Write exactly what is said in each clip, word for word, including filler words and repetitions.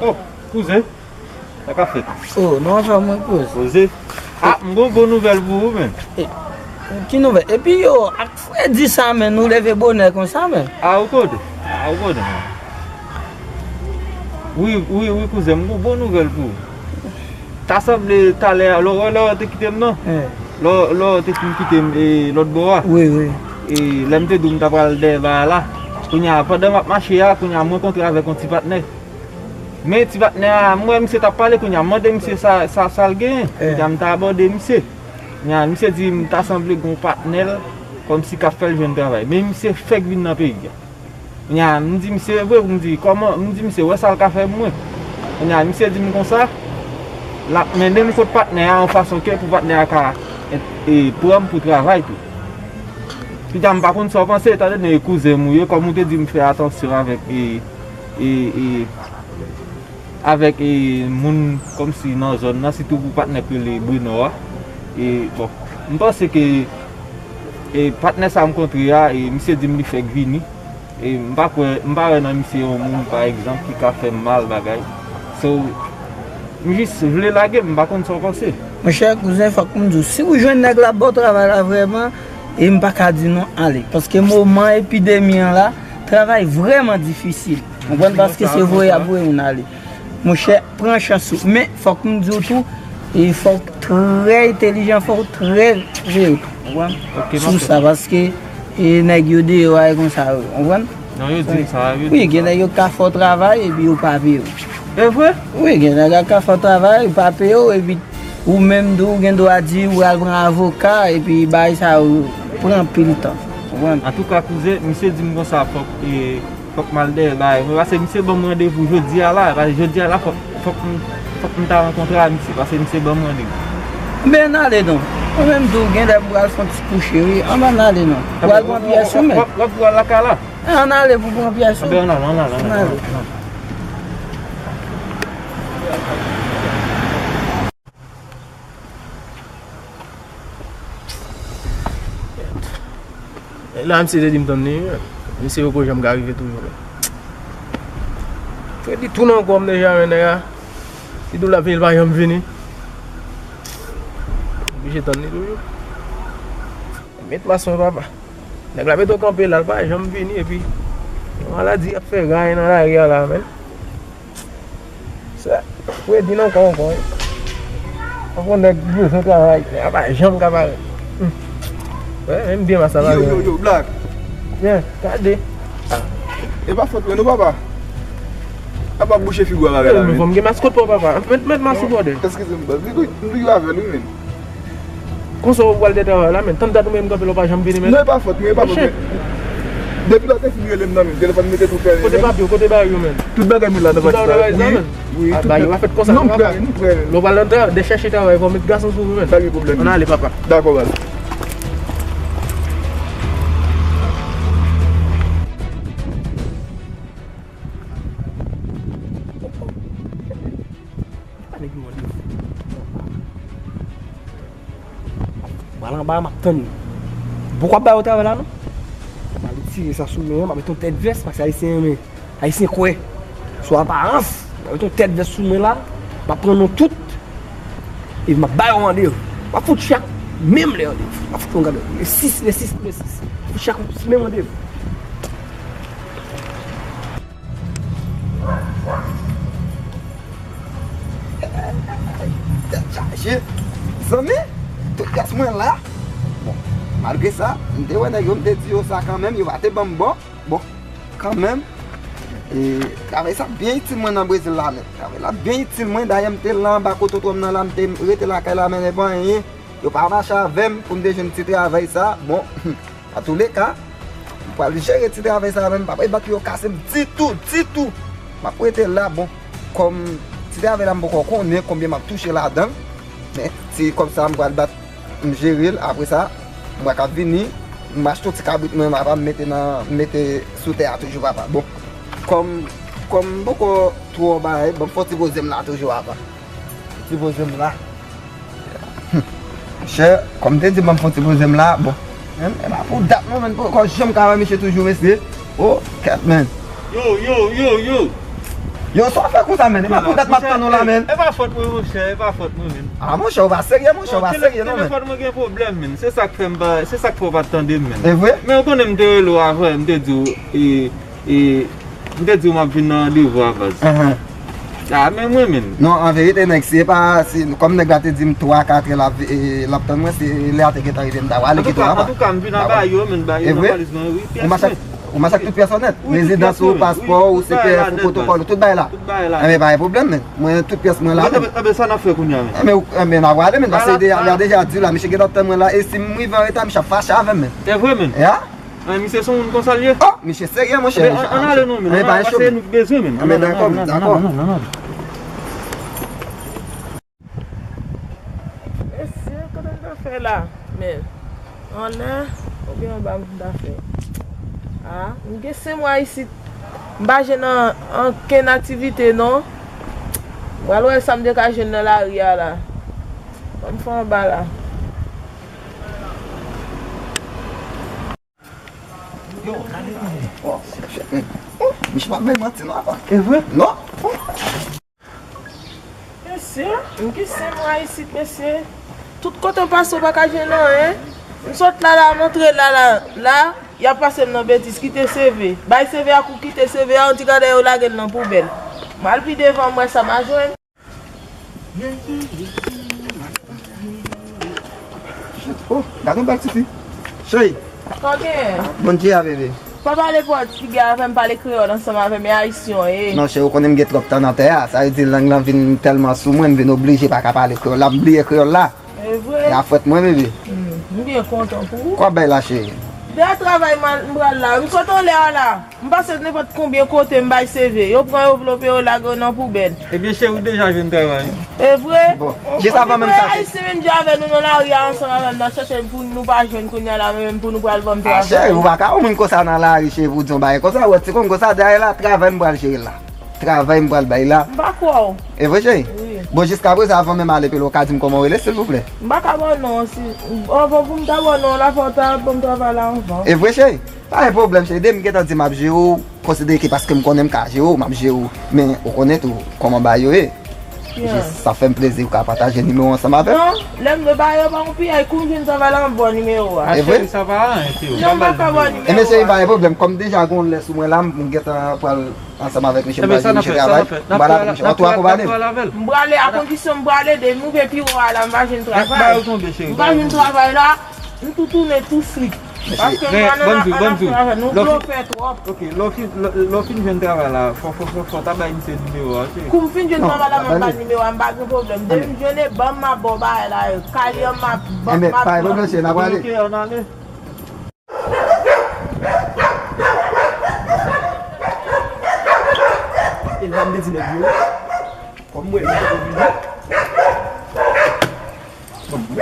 Oh, kouzen, sa k ap fèt? Oh, non, anfòm, mwen poze. Poze? Ah, m gon bon nouvèl pou ou, men. E, ki nouvèl? Epi yo, ak fredi sa, men, nou leve bonè konsa, men. Ah, ou konnen. Ah, ou konnen, men. Wi, wi, wi, kouzen, m gon bon nouvèl pou ou. Ta sanble talè a, lè w, lè w te kite m nan. Lè w, lè w te fin kite m, e, lòt bò a. Wi, wi. E, lè m te di w m ta pral dèyè bagay la. Kounye a, pandan m ap mache a, kounye a, m rankontre avèk yon ti patnè. Men ti patnè a, m wè misye t ap pale kounye a, m mande misye sa, sa, sa l genyen. Kounye a, m ta abòde misye. Kounye a, misye di m ta sanble gen yon patnè l, kòmsi k ap fè l jwenn travay. Men misye fèk vin nan peyi a. Kounye a, m di misye, vre, m di, kòman, m di misye, wè sa l ka fè pou mwen. Kounye a, misye di m konsa, l ap mennen m kot patnè a yon fason ke pou patnè a ka, e, e, pran m pou travay tou. Pita m pa konn sa w panse, etan done e kouzen m ou ye, kòm ou te di m fè atansyon avèk, e, e, e, avèk, e, moun kòmsi nan zòn nan, sitou pou patnè k rele Brenò a. E, bon, m panse ke, e, patnè sa m kontre a, e, misye di m li fèk vini. E, m pa kwè, m pa wè nan misye yon moun, pa egzanp, ki ka fè m mal bagay. So, m jis vle lage, m pa konn sa w panse. Monchè, kouzen, fòk m di w, si w jwenn nèg la ba w travay la vrèman, e m pa ka di non, ale. Paske moman epidemi an la, travay vrèman difisil. Konprann? Paske se voye y ap voye moun ale. Monchè, pran chans ou. Men, fòk m di w tou, e fòk w trè entelijan, fòk w trè veye tou. Konprann? Sou sa, paske, e, nèg yo deyò a, e konsa yo, konprann? Non, yo di m sa, yo di m sa. Wi, gen nèg yo ka fè w travay, epi yo pa peye w. E vre? Wi, gen nèg yo ka fè w travay, yo pa peye w, epi ou menm tou, ou gen dwa di, ou pral pran avoka, epi bagay sa yo pran anpil tan. Konprann? Antouka, kouzen, misye di m konsa, fòk, e, fòk m al dèyè bagay mwen, paske misye ban m randevou jodi a la, paske jodi a la, fòk, fòk m, fòk m ta rankontre ak misye, paske misye ban m randevou. Anben, ann ale non. Mwen menm tou, gen lè m pral fè yon ti kouche, wi. Anben, ann ale non. Ou al pran pyès ou, men. W ap, w ap pran lakay la? Ann ale pou pran pyès ou. Anben, ann ale, ann ale, ann ale. Ann ale. E la, misye te di m tann li, wi. Misye poko janm ka rive toujou, men. Fredi tou nan kò m deja, men, nèg la. Li di w l ap vini, l pa janm vini. Oblije tann li toujou. Met mason, papa. Nèg la mete w kanpe la, l pa janm vini, epi yon maladi ap fè ray nan lari a la, men. Sa, fredi nan kò ankò, wi. Ankò nèg bezwen travay, nèg la pa janm ka parèt. Hmm. Wè, menm byen masa pa yo, gen. Yo, yo, Black. Byen, gade. E pa fòt mwen non, papa. Apa bouche figo a bagay la, men. Fò m gen maskòt pa w, papa. Met, met mas sou bòdè. Eskize m, baz. Li tou, m toujou avè l, wi, men. Konsa w pral de travay la, men. Tann dat ou menm kanpe la, w pa janm vini, men. Non, e pa fòt mwen, e pa fòt mwen. Depi lè w te fin rele m nan, men, telefòn mwen te tou fèmen, men. Kote papye w, kote bagay yo, men? Tout bagay mwen la nan valiz la, men. Wi, wi, tout bagay. Bagay yo pa fèt konsa, non, papa. M prè, m prè, men. Lè w pral nan travay, de chèche travay, fò w met gason sou ou, men. Pa gen pwoblèm, men. Ann ale, papa. Dakò, baz. Pa nèg yo randevou. M al anba a, m ap tann yo. Poko ap ba yo travay la, non. M al retire sa sou men an, m ap met yon tèt vès, paske Ayisyen renmen. Ayisyen kwè sou aparans. M ap met yon tèt vès sou men la, m ap pran nou tout, epi m ap ba yo randevou. M ap fout chak menm lè randevou. M ap fout yon gade. Le sis, le sis, le sis. M ap fout chak menm randevou. Tèt chaje. Zanmi, tout gras mwen la. Bon, malgre sa, m te wè nèg yo, m te di yo sa kanmenm, yo pa te ban m bon. Bon, kanmenm, e, travay sa byen itil mwen nan Brezil la, men. Travay la byen itil mwen, dayè m te la anba kototo m nan la, m te rete lakay la, men e pa anyen. Yo pa mache avè m pou m te jwenn ti travay sa. Bon, antouleka, m pral jere ti travay sa menm, m pa pral bat yo kase m ditou, ditou. M ap rete la, bon, kòm ti travay la m poko konnen konbyen m ap touche ladan l, men ti kòb sa m pral bat, m jere l, apre sa, mwa k ap vini, m achte yon ti kabrit mwen, m ap mete nan, mete sou tè a toujou, papa. Bon, kòm, kòm m poko twò bagay, ban m fè yon ti poze m la toujou, papa. Ti poze m la. Monchè, kòm te di ban m fè yon ti poze m la, bon. Men, e pa pou dat non, men, poko janm ka wè misye toujou mesye. Oh, kèt, men. Yo, yo, yo, yo. Yo, sa w fè konsa, menn? E pa pou dat m ap tann ou la, menn. E pa fòt mwen, monchè, e pa fòt mwen, menn. A, monchè, ou pa serye, monchè, ou pa serye, non, menn. Telefòn mwen gen pwoblèm, menn. Se sa k fè m pa, se sa k fè w pa t tande m, menn. E vre? Men ou konnen m te rele w avan, m te di w, e, e, m te di w m ap vin nan randevou a, baz. Ahan. A, men mwen, menn. Non, an verite, nèg, si e pa, si, kòm nèg la te di m twa, katrè l ap, e, l ap tann mwen, si lè a te gentan rive, m ta pral kite w anba. Antouka, antouka, m vin a Bayo, menn, Bayo nan valiz mwen, wi, pyès mwen. Ou mache ak tout pyès ou nèt. Rezidans ou, paspò ou, C P F ou, pwotokòl ou, tout bagay la. Tout bagay la. Enben, pa gen pwoblèm, menn. Mwen, tout pyès mwen la, menn. Enben, sa n ap fè kounye a, menn? Enben, ou, enben, n ap prale, menn, paske li deja di w la, misye gentan tann mwen la, e si m rive an reta, misye ap fache avè m, menn. E vre, menn? Ya? Enben, misye se yon moun konsa l ye? Oh, misye serye, monchè. Enben, ann ale non, menn. Enben, pa gen pwoblèm. Paske nou bezwen, menn. Enben, dakò, dakò. Mesye, kote m ta fè la? Men, anlè oubyen anba m ta fè? A, m gen senk mwa isit. M pa jwenn an, ankenn aktivite, non. M pral wè sa m te ka jwenn nan lari a la. Ban m fè anba la. Yo, gade, gade. Oh, shit, shit, man. Oh, misye pa bay manti non, apa. E vre? Non. Mesye, m gen senk mwa isit, mesye. Tout kote m pase, w pa ka jwenn anyen. M sot la, la, m antre la, la, la, y ap pase m nan betiz, kite C V. Bay C V a kou, kite C V a, on ti gade yo lage l nan poubèl. M al pi devan, m wè sa m a jwenn. Oh, gade yon bèl tifi. Cheri. Sa w gen? Bondye a, bebe. Pa pale pòtigi avè m, pale kreyòl ansanm avè m, e ayisyen w ye. Non, cheri, ou konnen m gen twòp tan nan tè a. Sa vle di lang lan vin tèlman sou mwen, m vin oblije pa ka pale kreyòl la. M bliye kreyòl la. E vre? E a fwèt mwen, bebe. Hmm, m byen kontan pou ou. Kwa bay la, cheri? De a travay m al, m pral la. M sot anlè a la. M pase nenpòt konbyen kote, m bay C V. Yo pran, yo vlope, yo lage yo nan poubèl. Ebyen, cheri, ou deja jwenn travay. E vre? Bon, jis avan menm sa, cheri. Ayisyen vin di avè nou nan lari a ansanm avè m, n ap chèche pou nou pa jwenn kounye a la, men pou nou pral ban m travay. A, cheri, ou pa ka wè moun konsa nan lari, cheri, pou di yon bagay konsa, ou wè ti konn konsa, dayè la, travay m pral jere la. Travay m pral bay la. M pa kwè w. E vre, cheri? Wi. Bon, jiskaprezan, avan menm ale, pele, ou ka di m kòman w rele, silvouplè? M pa ka ba w non, si, avan pou m ta ba w non, la fò w ta ban m travay la anvan. E vre, cheri? Pa gen pwoblèm, cheri. Depi m gentan di m ap jere w, konsidere ke paske m konnen m ka jere w, m ap jere w. Men, ou konnen tou, kòman bagay yo ye. Jis, sa fè m plezi ou ka pataje nimewo ansanm avè m. Non, lè m ba yo pa yon piyay, kou m jwenn travay la, m ba w nimewo a. E vre? Cheri, sa pa anyen, cheri. Non, m pa ka ba w nimewo a. Enben, cheri, pa gen pwoblèm. Kòm deja gon lè sou mwen la, m gentan pral ansanm avèk misye, m pral jwenn misye travay. M pral apre misye. Ou tou akonpanye m? M prale, a kondisyon m prale, depi m rive pi wo a la, m pa jwenn travay. M pa jwenn travay la, m tou tounen tou swit. Paske m pa nan afè nou blofè twòp. Ok, lè w fin, lè, lè w fin jwenn travay la, fò, fò, fò, fò w ta bay misye nimewo a, ok? Kou m fin jwenn travay la, m ap ba l nimewo a, m pa gen pwoblèm. Depi m jwenn e ban m, m ap ba w bagay la, kalyan m ap, m ap pran. Enben, pa gen pwoblèm, cheri, n ap ale. Ok, ann ale. E la m te di nèg yo, kòm mwen, mwen te oblije. Bon, bon,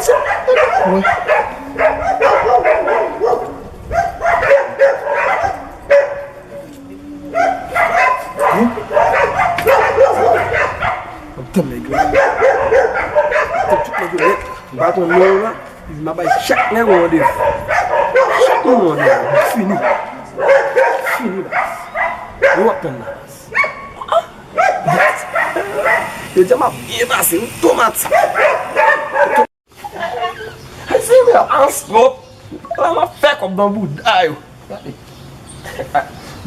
sa, wi. Ap tann nèg yo. Ap tann tout nèg yo nèt. M pa tann non la. M a bay chak nèg yon randevou. Chak moun yon randevou. Fini. Fini, baz. Yo ap tann la, baz. Baz. Yo di m ap byen pase. M tou mat sa. Ay, se mè, anspòt. La, m ap fè kòb nan bouda yo. Gade.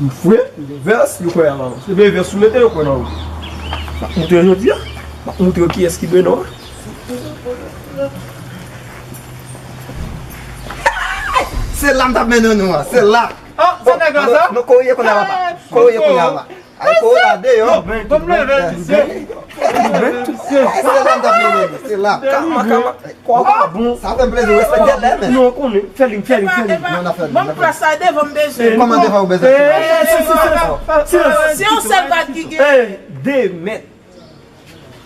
M fre, m gen vès, yo kwè nan mwen. Se byen vès ou mete, yo kwè nan ou. M ap moutre yo jodi a. M ap moutre yo kiyès ki beno a. Se la m t ap mennen nou an, se la. Ah, se nèg la sa? Non, kouri kounye a, papa. Kouri kounye a, papa. Ay, kouri la deyò. Bon, m leve, mesye. Mesye. Se la m t ap mennen nou, se la. Kama, kama. Kwa pa bon. Sa fè m plezi, ou respekte lè, men. Non, konnen. Fè li, fè li, fè li. Non, n ap fè li, n ap fè li. Ban m plas la devan m bezwen. Kòman devan ou bezwen? Eh, silans, silans, silans. Se yon sèl bag ki gen. Eh, de mèt.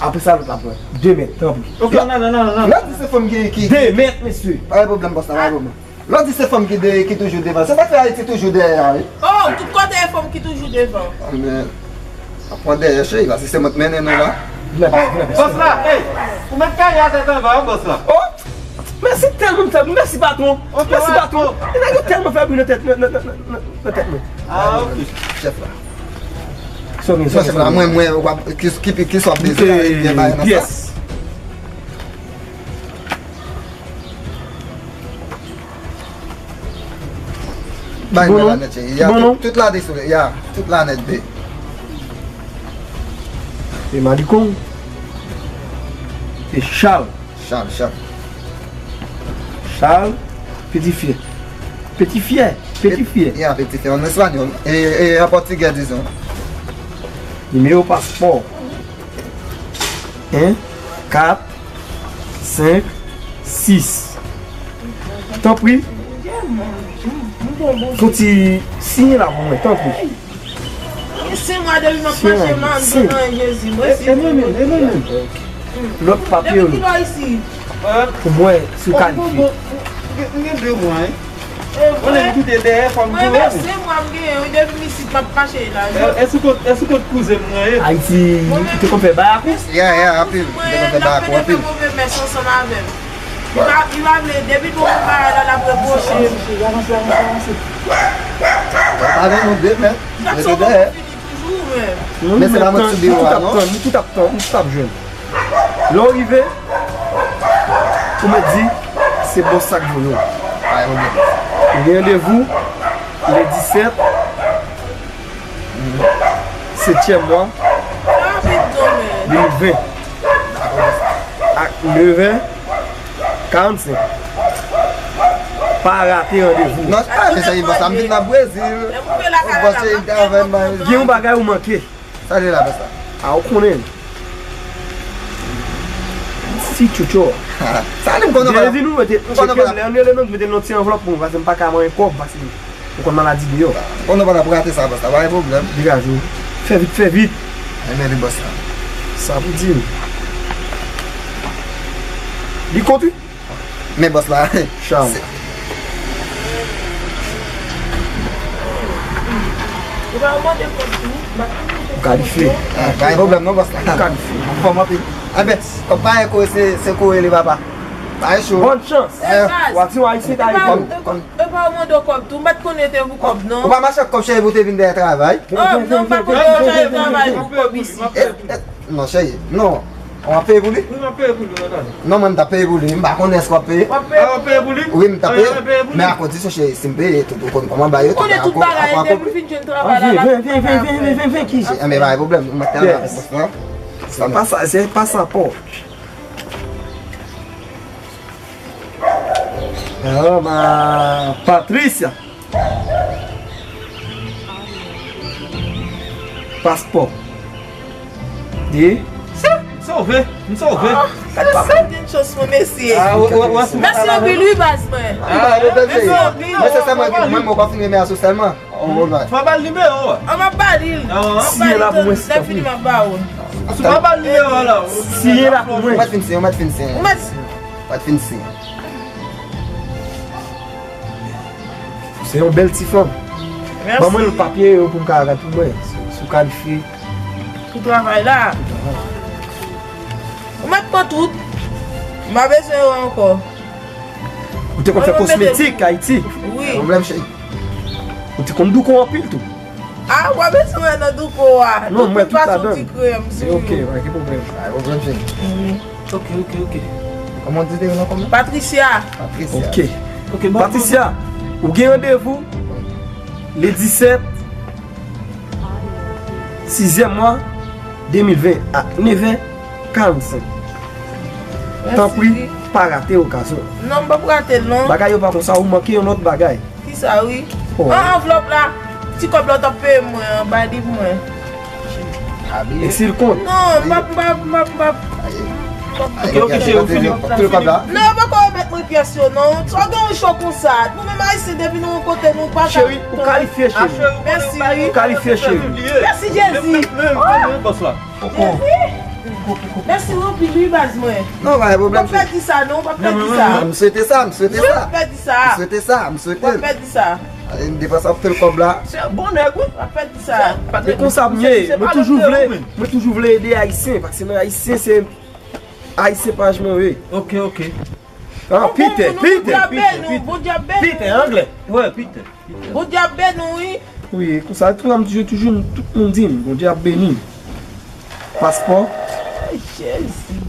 Apre sa, lòt la pran. De mèt, tanpri. Ok, nan, nan, nan, nan. Lè w di se fanm ki, ki, ki... De mèt, mesye. Pa gen pwoblèm, bòs la, pa gen pwoblèm. Lè w di se fanm ki de, ki toujou devan, se sa k fè Ayiti toujou dèyè a, wi. Oh, tout kote e fanm ki toujou devan. Ah, men, ap pran dèyè, cheri, la, se, se mwen k mennen nou la. Bòs la, ey, ou mèt kare a tèt anba, wi, bòs la. Oh, mèsi tèlman, tèlman, mèsi patwon. Ok, mèsi patwon. E nèg yo tèlman fè bri nan tèt, nan, nan tèt mwen. Ah, ok. Chèf la. Sòm, sòm, chèf la, mwen, mwen, w ap, ki, ki, ki sa w ap bezwen, byen bagay nan sa? Pyès. Bay mwen la nèt, cheri. Ya, bon, tout, non? Tout la de sou, ya, tout la nèt de. E Malikong. E Chal. Chal, Chal. Chal, Peti Fyè. Peti Fyè, Peti Fyè. Ya, Peti Fyè, an espanyòl. E, e an pòtigè, dizon. Nimewo paspò. En, kat, senk, sis. Tanpri. Fò w ti siyen la pou mwen, tanpri. Gen senk mwa depi m ap mache, m pa janm jwenn anyen, Jezi. Mwen si. E mwen menm, e mwen menm. Lòt papye yo. Depi kilè isi? Pou mwen, si w kalifye. Bon, bon, bon, gen, gen de mwa, wi. Mwen menm kite dèyè, fò m tou, wi. Mwen menm se mwa m genyen, wi, depi m isit, m ap mache la. E, e sou kont, e sou kont kouzen m nan ye. Ayiti, ou te konn fè bay ak ou? Ya, ya, anpil. Mwen te konn fè bay ak ou anpil. Mwen, l ap mete mwen move mès ansanm avè m. Li pa, li pa vle, depi nou wè bagay la, l ap repwoche m. Avanse, avanse, avanse. Pa vle nou de mèt, rete dèyè. Toujou, men. Men se pa mwen ki sou biwo a, non? M tout ap tann, m tout ap tann, m tout ap jwenn. Lè w rive, ou mèt di, se bòs sa k voye w. Ou gen randevou le disèt setyèm mwa de mil ven, ak nevè karannsenk. Pa rate randevou. Non, se pa mezanmi, bòs la, m vin nan Brezil. Bòs, se travay m pa. Gen yon bagay ou manke. Sa li la, bòs la? A, ou konnen. Si tchotcho. Sa li m konnen. Brezil, ou mete, m konnen. Lè m rele non, mete nan ti anvlòp pou mwen, paske m pa ka manyen kòb, paske ou konn maladi deyò. Ou konnen pandan pou rate sa, bòs la, pa gen pwoblèm. Degaje w. Fè vit, fè vit. Enben, li bòs la. Sa pou di m. Li kont, wi. Men bòs la. Chal. Ou kalifye. Ah, pa gen pwoblèm non, bòs la. Ou kalifye. Anfòm anpil. Enben, kòb pa gen kore, se, se kore li, papa. Pa gen cho. Bòn chans. W ap di yon Ayisyen ta reponn. E pa w mande w kòb tou, m pa t konnen te pou kòb non. Ou pa mache ak kòb, cheri, pou te vin dèyè travay. Oh, non, m pa konnen w chèche travay pou kòb isi. Non, cheri, non. W ap peye pou li? Wi, m ap peye pou li, mwen, tande. Non, mwen, m t ap peye pou li. M pa konnen èske w ap peye. W ap peye pou li? Wi, m t ap peye. Ah, w ap peye pou li? Men a kondisyon, cheri, si m peye, tout ou konn kòman bagay yo, tout bagay a konpli. Ou konnen tout bagay, depi m fin jwenn travay la, m ap konn bagay. Vin, vin, vin, ki jè? Enben, pa gen pwoblèm, mwen te la avèk bòs lan. Se pa sa, se pa sa, Paul. Ah, ma Patricia. Paspò. De. M sove, m sove. Ah, gade sa, m gen chans mwen, mesye. Ah, w, w, w, mèsi anpil, wi, baz mwen. Ah, mèsi anpil. Mwen, se sèlman ke mwen, mwen pa fin renmen asou sèlman. Fò ba l nimewo a. An, m ap ba li l. M ap ba li l, lè fini, m ap ba ou l. Asou pa ba l nimewo a la. Siyen la pou mwen. Ou mèt fin siyen, ou mèt fin siyen. Ou mèt. Ou mèt fin siyen. Se yon bèl ti fanm. Mèsi. Ban mwen papye yo pou m ka gade pou mwen. Si, si w kalifye. Pou travay la. Ou mèt pran tout. M pa bezwen yo ankò. Ou te konn fè kosmetik Ayiti? Wi. Pwoblèm, cheri. Ou te konn douko anpil tou? Ah, w pa bezwen wè nan douko a. Non, m wè tout ladan. Tout moun pase yon ti krèm sou yo. Ok, pa gen pwoblèm. Pa gen pwoblèm, cheri. Wi. Ok, ok, ok. Kòman w di te rele kòman? Patricia. Patricia. Ok. Ok, bon, Patricia, bon, bon. Ou gen randevou le disèt sizyèm mwa de mil ven a nèf è karannsenk. Mèsi. Tanpri, pa rate okazyon. Non, m p ap rate l, non. Bagay yo pa konsa, ou manke yon lòt bagay. Kisa, wi? Oh. An, anvlòp la. Ti kòb la w t ap peye mwen an, bay li pou mwen. E si l kont? Non, m p ap, m p ap, m p ap, m p ap. Ok, ok, cheri, ou fini. Tout kòb la. Non, yo poko remèt mwen pyès yo, non. Sa w gen yon cho konsa? Nou menm Ayisyen, depi nou rankontre, nou pa ka. Cheri, ou kalifye, cheri. Mèsi, wi. Ou kalifye, cheri. Mèsi, Jezi. Jezi. Mèsi, wi, anpil, wi, baz mwen. Non, pa gen pwoblèm, cheri. W ap pèdi sa, non, w ap pèdi sa. M swete sa, m swete sa. W ap pèdi sa. M swete sa, m swete. W ap pèdi sa. Depanse ap fè l kòb la. Se yon bon nèg, wi. W ap pèdi sa. Men konsa m ye, mwen toujou vle, mwen toujou vle ede Ayisyen, paske nan Ayisyen se Ayisyen paj mwen, wi. Ok, ok. Ah, Pete, Pete, Pete, Pete, anglè. Wi, Pete, Pete. Bondye ap beni w, wi. Wi, konsa, tou la, m toujou, toujou, tout moun di m, Bondye ap beni m. Paspò. Ay, Jezi.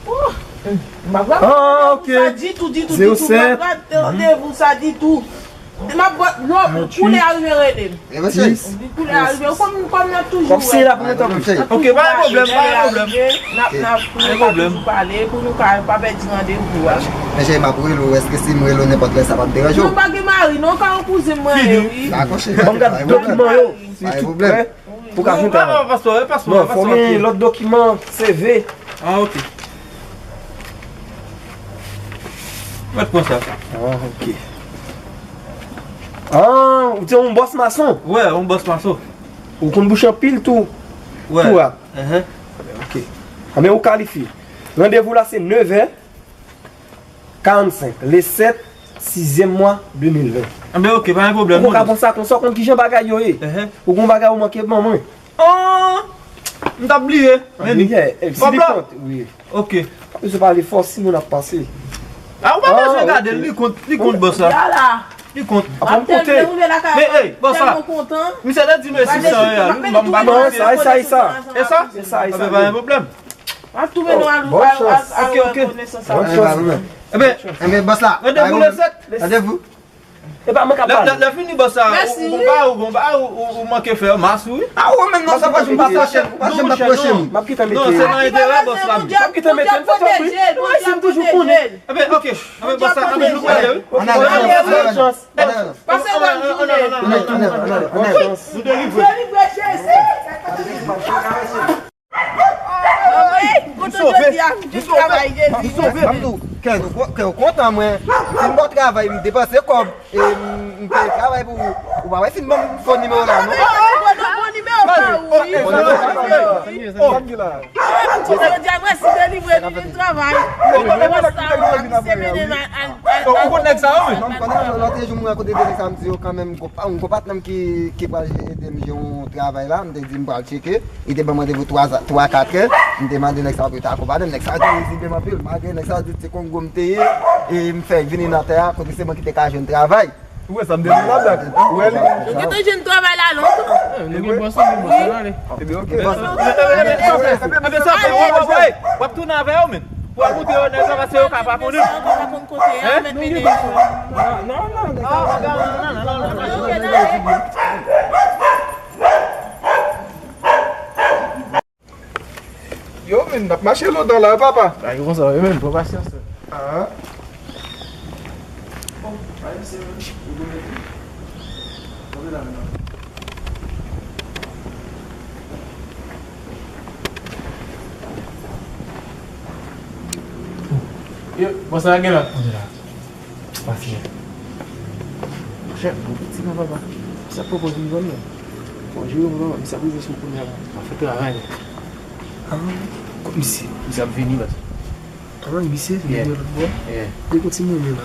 Oh, m pa pral tande pou sa ditou, ditou, ditou. M pa pral tande pou sa ditou. M ap bwè, non, koulè a rive rele m. Koulè a rive, kòm, kòm n ap toujou wè. Ok, pa gen pwoblèm, pa gen pwoblèm. N ap, n ap, pou nou ka toujou pale, pou nou ka pa pèdi randevou a. Men cheri, m ap rele w, èske si m rele w nenpòt lè, sa p ap deranje w? Non, pa gen mari, non, ka yon kouzen mwen ye, wi. Dakò, cheri. Ban m gad dokiman yo. Pa gen pwoblèm. Pou ka jwenn travay. Paspò, paspò, non, fò gen lòt dokiman, C V. Ah, ok. Mèt pran sa. Ah, ok. Ah, ou se yon bòs mason? Wè, yon bòs mason. Ou konn bouche anpil tou? Wè. Tou a? Ok. Anben, ou kalifye. Randevou la se nevè. Karannsenk, le sèt, sizyèm mwa, de mil ven. Anben, ok, pa gen pwoblèm. Ou ka pran sa konsa, ou konn kijan bagay yo ye. Ou gon bagay ou manke ban mwen. Oh! M t ap bliye. Men li. Kòb la? Wi. Ok. Pa bezwen pale fò, si moun ap pase. Ah, ou pa bezwen gade l, li kont, li kont bòs la. Li kont. Ap koute. Men, ey, bòs la. Misye te di m e sis san real, wi, m pa, m pa. Non, sa, sa, sa. E sa? E sa, e sa. Anben, pa gen pwoblèm. M ap touve nou al, al, al, al wè konesans avèk nou. Enben, bòs la, randevou le sèt. Randevou. E pa mwen k ap pale. Lè, lè fini, bòs la, ou, ou, ou, ou, ou manke fè mas, wi. Ah, ou menm non, sa pa janm pa pwoche m, ou pa janm pa pwoche m. M ap kite mete. Non, se nan enterè bòs la. M ap kite mete, m fè tanpri. Mwen si m toujou konnen. Enben, ok. Enben, bòs la, enben, nou prale, wi. Ann ale, ann ale, ann ale. Pase bòn jounen. Ann ale, ann ale, ann ale. Nou delivre. Delivre Jezi. M sove. M sove. M sove. Kè w kontan mwen. Si m ba w travay, m depanse kòb. E m, m peye travay pou ou. Ou pa wè si m ban m fon nimewo la, non? Bon nimewo pa ou, wi. Bon nimewo. Jodi a, mwen si delivre li vin travay. Ou konn nèg sa yo, wi? Non, m konnen, lòt jou mwen rankontre de nèg sa, m di yo kanmenm, m gon patnè m ki, ki pral ede m jwenn yon travay la, m te di m pral tcheke. Li te ban m randevou twa, twa, kat è. M te mande nèg sa pou l ta akonpanye m. Nèg sa te rizib anpil. Malgre nèg sa di se Kongo m te ye, e m fèk vini nan tè a, kote se mwen ki te ka jwenn travay. Ou wè sa m te di la blak? Ou wè li? Ou gentan jwenn travay la lontan. Nou gen bòs, nou gen bòs, ann ale. Ebyen, ok. Ebyen, sa fè, w ap tounen avè yo, men. Pou al montre yo nèg la, paske yo ka pa konnen. Yo ka pa konn kote a, men mete yo. Non, non, non. Yo, men, n ap mache lontan la, papa. Bagay konsa, wi, men, pran pasyans. Ah. Bon, pa misye, men. Ou konnen tou. Kanpe la, men. Yo, bon, sa gen la. Pase. Monchè, bon piti non, papa. Sa pwopo vin jwenn mwen. Bon, jere mwen, papa, misye ap rive sou kounya la. M ap fè travay. Ah, kot misye? Misye ap vini, baz. Ah, misye vini lòt bò. Yeah. Li gon ti monnen la.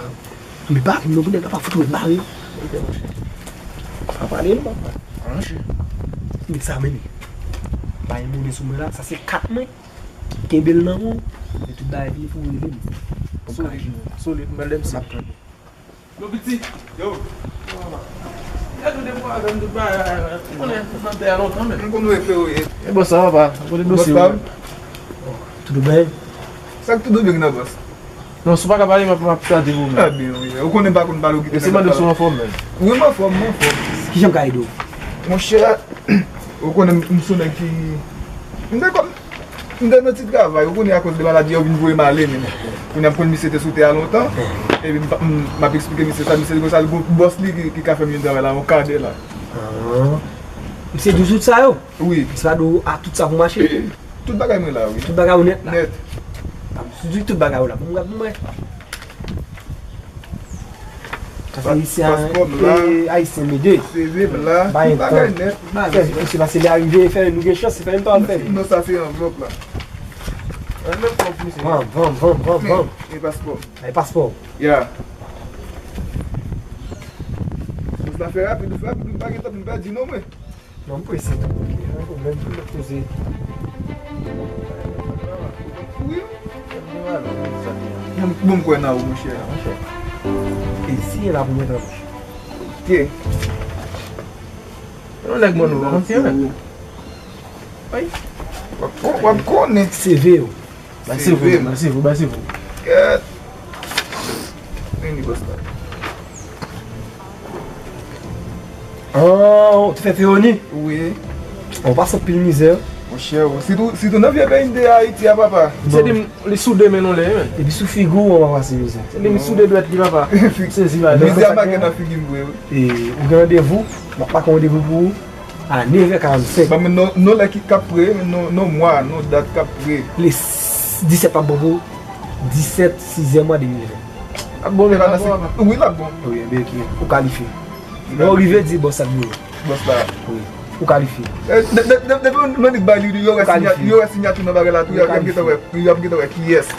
Men pa ri m non, pou nèg la pa fout wè m bare. Ok, monchè. Pa pale non, papa. Ah, monchè. Men sa, men. Pa gen monnen sou mwen la, sa se kat mwen. Kenbe l nan men w, e tout bagay fini pou w rele m. Solid, solid, mwen lè m se ap tande. Yo, piti. Yo. Gade ou depi w avè m tout bagay, ou konnen nan tè a lontan, men. M konn wè frè ou ye. E bòs sa, papa, ou konnen dosye ou. Tout byen? Sa k tout byen nan bòs? Non, si w pa ka pale, m ap, m ap chante pou ou, men. Trè byen, wi. Ou konnen m pa konn pale, ou kite nèg la pale. Mèsi, mande si w anfòm, men. Wi, m anfòm, m anfòm. Kijan m ka ede w? Monchè, ou konnen m, m se yon nèg ki, m te kòm, m te nan ti travay, ou konnen akoz de maladi, yo vin voye m ale, men. Kounye a m konn misye te sou tè a lontan, epi m pa, m, m ap eksplike misye sa, misye di konsa, l gon bòs li ki, ki ka fè m jwenn travay la, yon kadè la. Ah. Misye di w tout sa yo? Wi. Misye pa di w a tout sa pou mache? Tout bagay mwen la, wi. Tout bagay ou nèt la. Nèt. Ah, si di tout bagay ou la, bon, gad mwen. Sa se Ayisyen, paspò m la. Ayisyen mede. Seve m la. Tout bagay nèt. Fè, mesye, pase lè a rive, fè nou gen chans, se fè menm pa w fè. Non, sa se anvlòp la. Anvlòp, mesye. Vanm, vanm, vanm, vanm, vanm. E paspò. E paspò. Ya. Sa fè rapid, fè rapid, m pa gen tan pou m pèdi non, mwen. Non, m prese tou, ok. Pa gen pwoblèm, m ap poze. Wi. Bon, m kwè nan ou, monchè. Monchè. E si e la pou mwen tanpri. Ok. Yon nèg mwen nou, konn fè, men. Ay. W ap, w ap konnen. Seve yo. Bay seve, bay seve, bay seve. Kèt. Vini, bòs la. Oh, ou te fè feloni? Wi. Ou pase anpil mizè. Monchè, wi. Sitou, sitou nan vye peyi m te Ayiti a, papa. Se li, li soude men nou lè, men. Epi sou figi w, ou pa pase mizè. Se li, li soude dwèt li, papa. Sezi, papa. Mizè a make nan figi m vre, wi. E, ou gen randevou, m ap make yon randevou pou ou. A nevè karannsenk. Ban mwen non, non lè ki, k ap pre, non, non mwa, non dat k ap pre. Le s-, disèt p ap bon pou ou? Disèt, sizè mwa de mil ven. Ap bon, men pa nan se, wi, l ap bon. Wi, enben, ok. Ou kalifye. Lè w rive, di bòs la biro. Bòs la. Wi. Ou kalifye. E, de-, de-, de-, depi yon nèg bay li, yo wè sinyati, yo wè sinyati nan bagay la tou, y ap, y ap gentan wè, y ap gentan wè kiyès.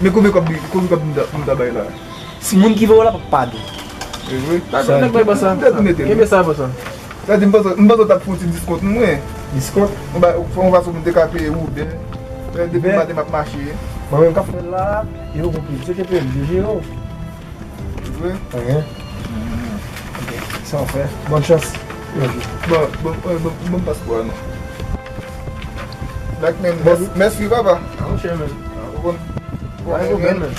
Men konbyen kòb li, konbyen kòb m ta, m ta bay la? Si moun ki voye w la p ap pale. E vre? Sa nèg bay bòs la. Kenbe sa, bòs la. Sa di, m panse, m panse w t ap fè yon ti diskont mwen. Diskont? Yon ba-, yon fason pou m te ka peye Uber. Depi maten m ap mache. Mwen menm k ap fè l la, e yo konpli. Se te peye m de zero. Vre? Anyen. Ok. Sa w fè. Bòn chans. Bon, bon, bon, bon, bon paspò a non. Black man, mèsi, mèsi, papa. A, monchè, men. Ou konn. Pa gen pwoblèm, men.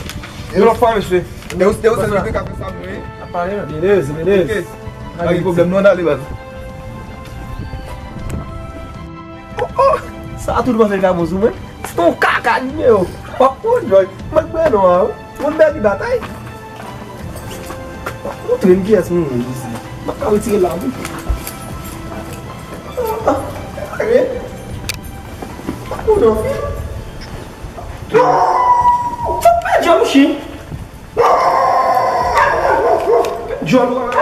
Yon lòt fwa, mesye. E ou, e ou sèl ki te ka fè sa, mwen. Ap pale, men. Belez, belez. Ok. Pa gen pwoblèm, nou ann ale, baz. Oh, oh! Sa a tout panse l ka bon sou mwen. Se yon kaka nimewo. Oh, oh, Joy. Mwen k pran non an, wi. Moun bèl li batay. Montre m kiyès moun isi. M ap ka retire la, wi. Ah, ah, eh. Ou nan fil? Non! Sa pèdi an, mouche. Djòl ou a.